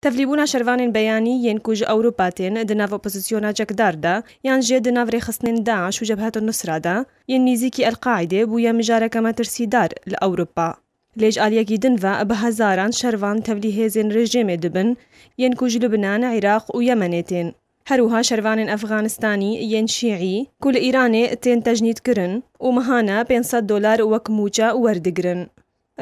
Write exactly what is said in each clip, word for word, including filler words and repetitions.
Tevlîbûna şervanên beyanî yên ku ji Ewropa tên di nav opozîsyona çekdar de yan jî di nav rêxistinên DAIŞ û Cebhet Nusra de yên nîzîkî El-Qaîdê bûye mijareke metirsîdar li Ewropa. Lê ji aliyekî din ve bi hezaran şervan tevlî hêzên rejîmê dibin yên ku ji Lubnan, Iraq û Yemenê tên. Her wiha şervanên Efxanistanî yên Şîî ku li Îranê tên tecnîdkirin û mehane pênc sed dolar wek mûçe werdigirin.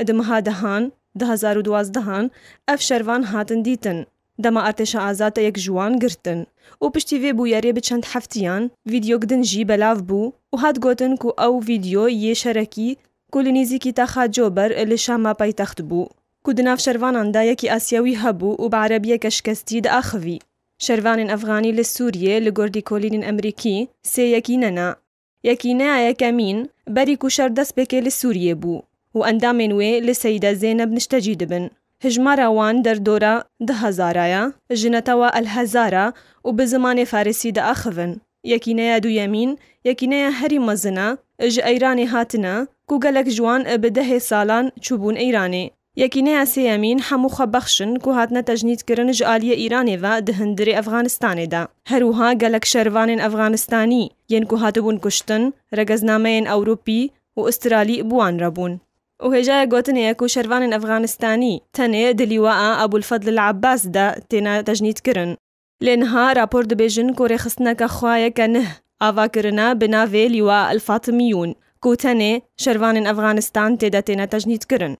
Di meha dehan, du hezar û duwazdeh an ev şervan hatin dîtin, dema Artêşa Azad yek ji wan girtin û piştî vê bûyerê bi çend heftiyan vîdeok din jî belav bû û hat gotin ku ew vîdeo yê şerekî ku li nîzîkî taxa Cober li Şama paytext bû, ku di nav şervanan de yekî Asyawî hebû û bi erebiyeke şikestî diaxivî. Şervanên Efxanî li Sûriyê li gor lêkolînên Emerîkî sê yekîne ne. Yekîneya yekemîn berî ku şer dest pêkê li Sûriyê bû û endamên wê li Seyde Zeyneb niştecî dibin. Hijmara wan derdora du hezara ye, ji netewa El Hezara û bi zimanê farisî diaxivin. Yekîneya duyemîn, yekîneya herî mezin e, ji Eyranê hatine, ku gelek ji wan bi dehê salan çûbûn Eyranê. Yekîneya sêyemîn hemû xwe bexşin ku hatine tecnîdkirin ji aliyê Îranê ve di hundirê Efxanistanê de. Her wiha gelek şervanên Efxanistanî yên ku hatibûn kuştin, regeznameyên Ewropî û Îstralî bi wan re bûn. Û hêjaya gotinê ye ku şervanên Efxanistanî tenê di lîwaa Ebulfedl El Abbas de têne tecnîdkirin. Lê niha rapor dibêjin ku rêxistineke xwe yeke nih ava kirine bi navê Lîwa El Fatimiyûn, ku tenê şervanên Efxanistan tê de têne tecnîdkirin.